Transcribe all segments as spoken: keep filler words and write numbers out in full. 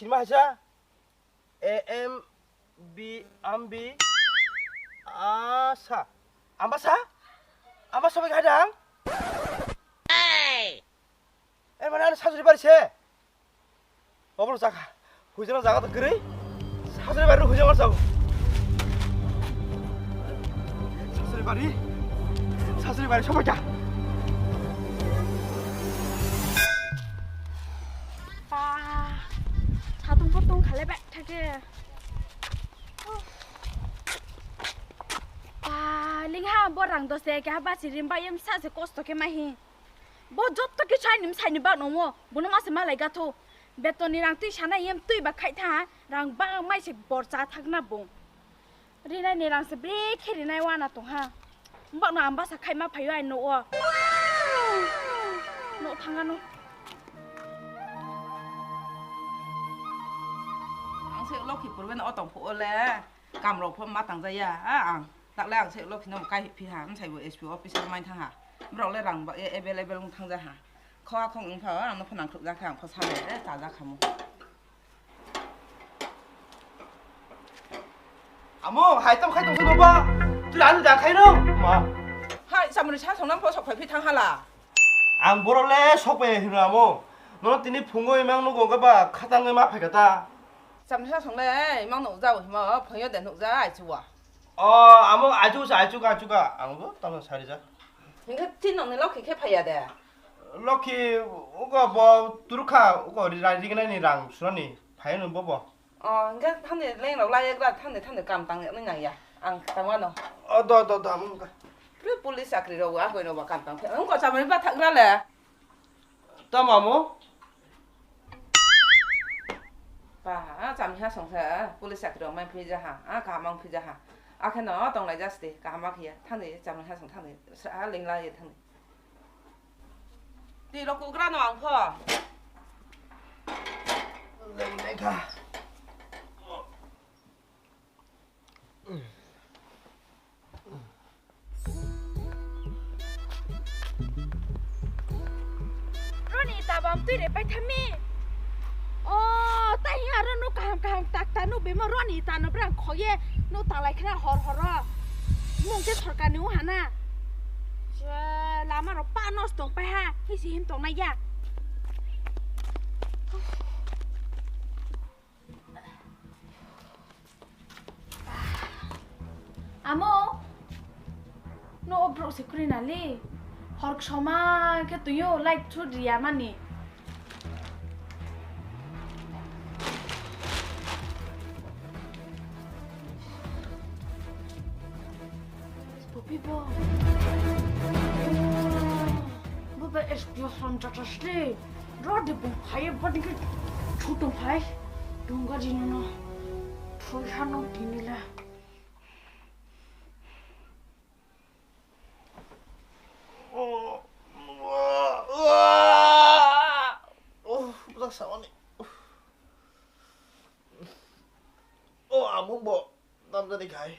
Sinima haisa? A M B, ambi, asa. Ambasa? Ambasa bai gadang? Eh, mana ada sajuri bari se? Obro jaga. Huijana jaga to giri. Sajuri bari huijana jago. Sajuri bari. Sajuri bari sobai ja. Ba, satung potung khale ba thake. Ba, lingha bo rang dose ke ha ba si rim ba yem sa se kosto ke mahi. Bo jotto kichu aini bwsaini bagwi nangwo, bono mase malai gatho. Betonni rang twi sana yem twi ba khai tha, rang bang mai se bor cha thakna bo. Rinai ni rang se brekhe rinai wana tong ha. Mbakno ang basa khai ma phaio aini nugo. Nuk thang ano. Ang se Lokhipur ben o tong phuo le. Kamrok pho ma tangjaya, a ang. Takle ang se Lokhino kai phi ha, msai bo S P officer mai thang ha. Borok le rang ba available wng thang ja ha. Khoa khong wng pha, ang no pho nang thuk ja kha, ang pho sa le, e, ta ja kha mo. Amo, hai tam khai tong sano ba. Tu anu da khai no. Ma. Hai, samri sa song nam pho sok phai phi thang hala. Ang borok le sok phai hino amo. Nono tini phungo imang no gongga ba khatang ma phai kha ta. Chamsa songle, imang nukjao himo, phoyo de nukja, aichugo. O, amo aichugo sa, aichugo, aichugo. Ang bo tamo sari ja. Hingke tin nokni Lokhi khe phaiya de? Lokhi, ugo bo turukha, ugo ri-, rai rignai ni rang surani, phaiya no bo bo. O, hingke thani leng rok lai gra, thani, thani kam tang ni nang ya. Ang tangwano. O, do, do, do, amo ka. Puri police chakri rok, a koi rok ba kam tang. Ang ko chamani ba thak gra le. Tamo amo? Ba, a chamni ha song khe, police chakri rok mai phija ha, a kaham ang phija ha. A khe no tong lai ja sidi, kaham a khiya, thang di, chamni ha song thang di, sa, a ling la ye thang di. Twi rok kugra no ang pho. Ling lai kha. Roni tabam twi re paithami. O, tai aro no kaham kaham tak ta no bemo roni ta no brang khoye no talai khna hor horo. Mung khe sorkar ni uhana. Je lama rok pa nos tong pai ha, hisi him tong nai ya. Amo, no o borok se kwrwi nali. Hor soma khe tuyo light thud riya mani. Popi bo. Bo ba S P O ham jata sle. Rode bo phai ba dikhe chuto phai. Dunga jino no. Thoi hano dinila. Oh, oh, oh, oh, bwsak samani. Oh, amung bo. Namjani khai.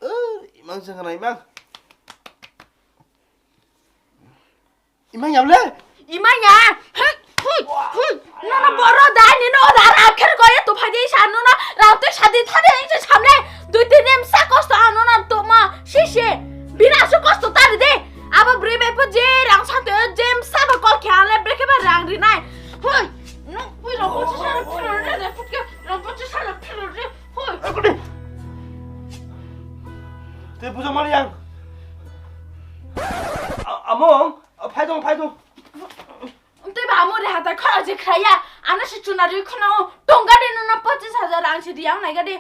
Eh, imang sengkana imang. Imang yam le? Imang ya. Hei, hui, hui. Nono boro da ni no da ra kher ko ya tu phadi sa nono ra tu sadi thade je samle. Dui tin em sa kosto ano na to ma. Si si. Bina su kosto tar de. Abo bri be po je rang sa to jem sa ba ko kya le bre ke ba rang ri nai. Hui. No, hui ro po sa ra phiro re de put ke. Ro po sa ra phiro re. Hui. Te puja mani yang. A-, among, a, phai dong, phai dong. Tei ba amo re hatai khoro je khraya. Ano se chuna rwi khona o. Tongga de nono pochis hajar ang se riyang nai ga de.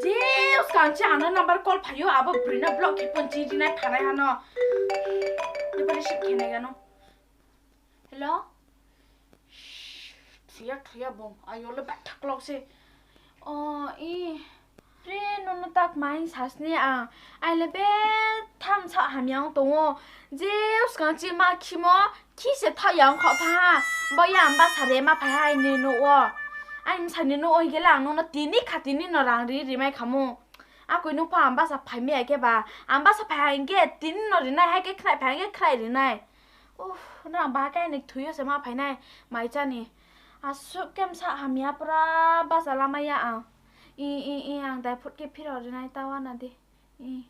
Je uskang che ano number call phayo abo brina block khe pon chi rinai phanai hano. Ni pare sik khe nai gano. Hello? Shh, thuya, thuya bung. Ayo le bathak lok se. O, i. Re, nono tak mai sasni ang. Ai le be tham sa hamyang tongo. Je uskang chi ma khimo, khi se tha yang kho tha ha. Bo ya amba sare ma phai hai ni no o. Ai msa ni no o gela ang nono tini kha tini no rang ri ri mai khamu. Akui nung pha ang basa phai maya khe ba, ang basa phai hang khe tini no rinai, hai khe khrai phai hang khe khrai rinai. Uff, nang ba khe ani thuyo se ma phainai, mai chani. Aswk khe msa hamya pura basa lamaya ang. I, i, i, ang dai phut khe phiro rinai ta wana di. I.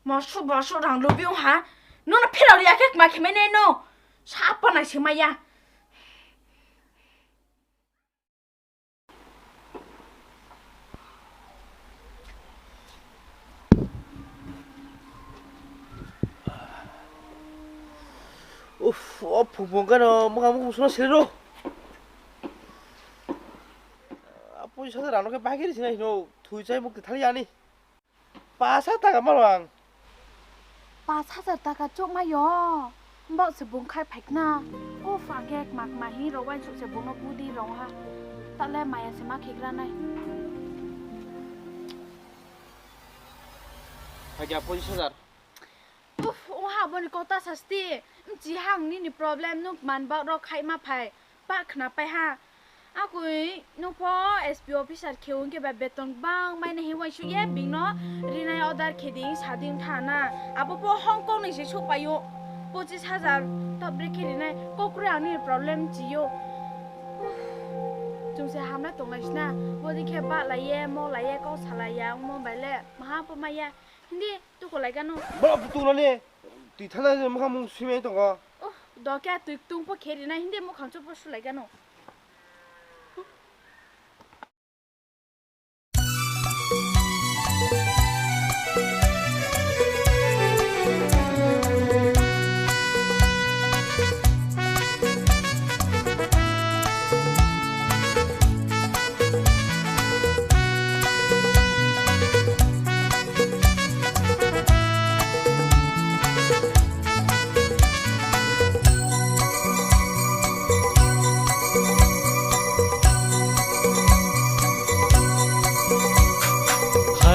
Mosu, mosu rang lubi wng ha. Nono phiro riya khe ma khe mai nai no. Sa pa nai se maya. Uff, o phung phung khe no mwkhang mukhung suna siri rw. Poisa rano khe bagiri sinai hino thwi chai mukti thali ani. Pas hajar taka mano ang. Pas hajar taka chukmaio. Mbok se bung khai phaikna. Uff, ang khe kma kma hi rok uansuk se bungno budi rong ha. Tale maya se ma khikra nai. Phaikya pochis hajar. Uff, wngha boni kota sasti. Mchi hang nini problem nuk man bak rok khai ma phai. Ba khna pai ha. Akui nung pho S P officer khe wng khe ba beton bang mai na hi uansuk ye bing no rinai order khe ding sa ding tha na. Abo pho Hong Kong ni se suk pai o. Pochis hajar top bre khe rinai kok kre ang ni problem chi o. Uff. Chung se hamna tong lai sna. Bo di khe ba lai ye, mo lai ye, kok sa lai ya, mo bai le maha pho mai ya. Hindi, tu ko lai gano. Bo tu no ne. Twi thana je mokha mung simi tongo. Oh, do kya twi tung pho khe rinai hindi mukhang chuk pho su lai gano.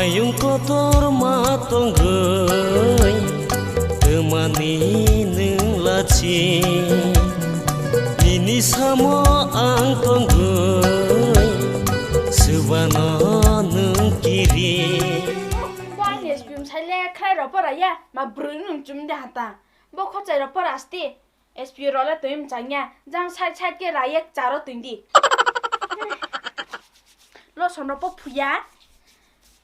Hayung kotor ma tongwi, twmani nwng lachi. Nini samo ang tongwi, swbano nwng kiri. Bo ani S P M sai le khlai rw pora ya, ma bwrwi nwng chum de hata. Bo khochai rw pora asti. S P O rok le twi mchang ya, jang side side khe rayek charo twi di. Loson rok pho phuya,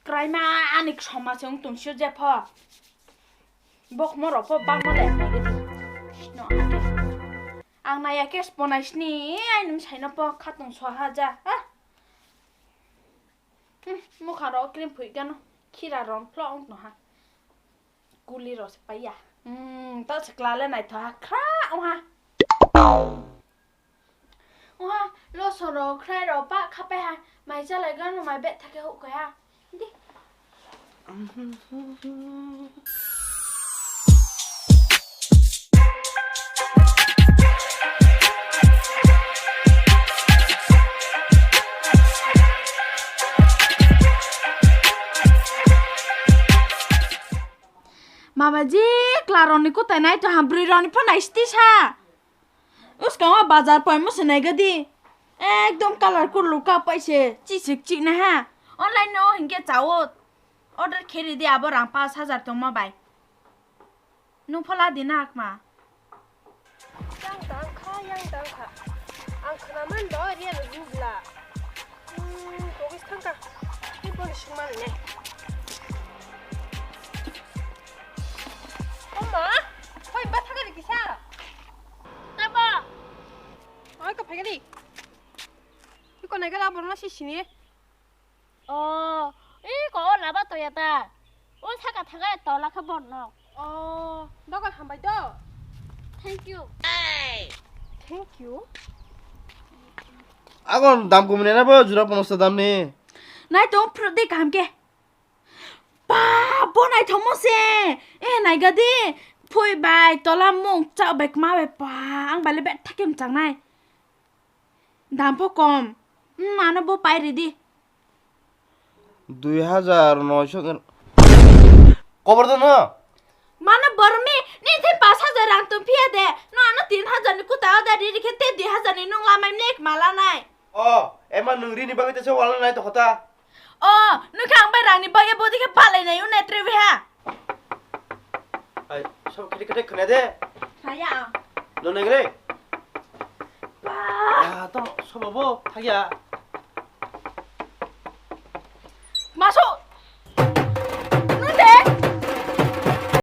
kraima ani somaj wng tong sio je pho. Bokmo rok pho bangma le nai gidi. No, ake. Ang naiya khe sponai sini, aini msai no pho khatong soha ja. Ha? Hmm, mukha rok cream phui gano, khira rom phlok wng tong ha. Kuli rok se paiya. Hmm, ta se kla le naithoha khra wngha. Wngha, loson rok khrai rok pa khapai ha. Mai chalai gano mai bet thake huk kai ha. Di. Mama ji, klaroni kutai nai to ha, bwrwi roni pho nai sti sa. Uskang o bazar poi musi nai gadi. Ekdom colour kurlu ka paise, chisik chik na ha. Online no hinkhe chawo. Order kheri di abo rang pash hajar tongma bai. Nung phola di na kma. Yang tang kha, yang tang kha. Ang khnaman do ria no jubla. Hmm, togis thang kha. Ni boni singman ne. Oma, hoi ba thang ri kisa. Tabo. Oi ka phagadi. Iko nai gala borna si sini. Oh, iko laba toya ta. O saka thaga tola kha borno. Oh, dogon hambai do. Thank you. Thank you. Agon dam kumne na bo jura ponosta dam ni. Nai tong phrodi kam ke. Pa, bo nai thomo se. E nai gadi. Phui bai tola mung cha bai kma bai pa. Ang bai le bet thakim chang nai. Dam pho kom. Hmm, ano bo pai ridi. Dui hajar noisho gen-, kobordo no? Mano bormi, ni the pas hajar rang tum phiya de. No ano tin hajar ni kuta oda riri khe te dui hajar ni nung lamai mnek mala nai. O, ema nung rini bagwi te se wala nai to khota. O, nokha ang bai rangni bagwi bodi khe palai nai, o netre beha. Ai, sob khete khete khna de. Saya. No nengre. Ba. Ya, to sob bo thagya. Maso,